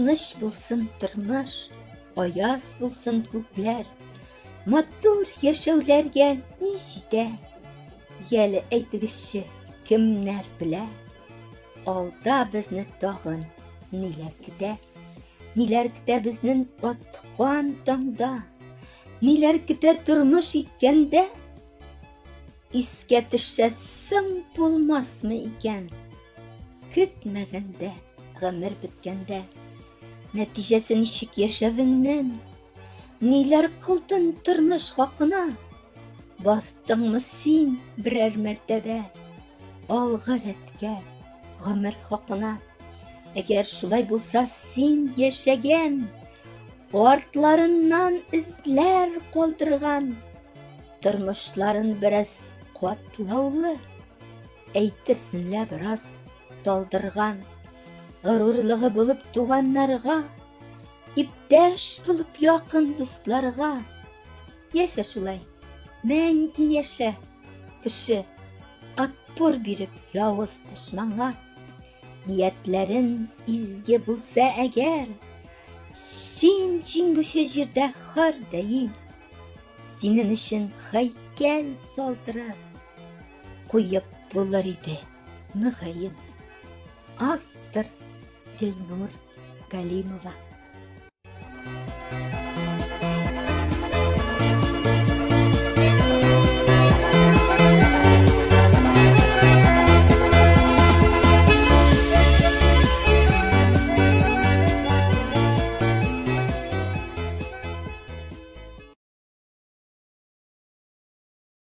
Тыныч булсын тормыш, аяз булсын күкләр. Матур яшәүләргә ни җитә? Яле әйтегезче, кемнәр белә? Алда безне тагын ниләр көтә? Ниләр көтә безнең аткан таңда? Ниләр көтә тормыш иткәндә? Искә төшсә соң булмасмы икән? Көтмәгәндә, гомер беткәндә, нәтиҗәсе ничек яшәвеңнең? Ниләр кылдың тормыш хакына? Бастыңмы син берәр мәртәбә алгы рәткә гомер хакына? Әгәр шулай булса, син яшәгән, артларыннан эзләр калдырган, тормышларын бераз катлаулы, әйтерсең лә бераз талдырган. Горурлыгы булып туганнарга, иптәш булып якын дусларга. Яшә шулай, мәңге яшә, кеше, отпор биреп явыз дошманга. Ниятләрен изге булса әгәр, син җиңүче җирдә һәрдаим. Синең өчен һәйкәл салдырып куеп булыр иде, мөгаен. Автор Гөлнур Галимова.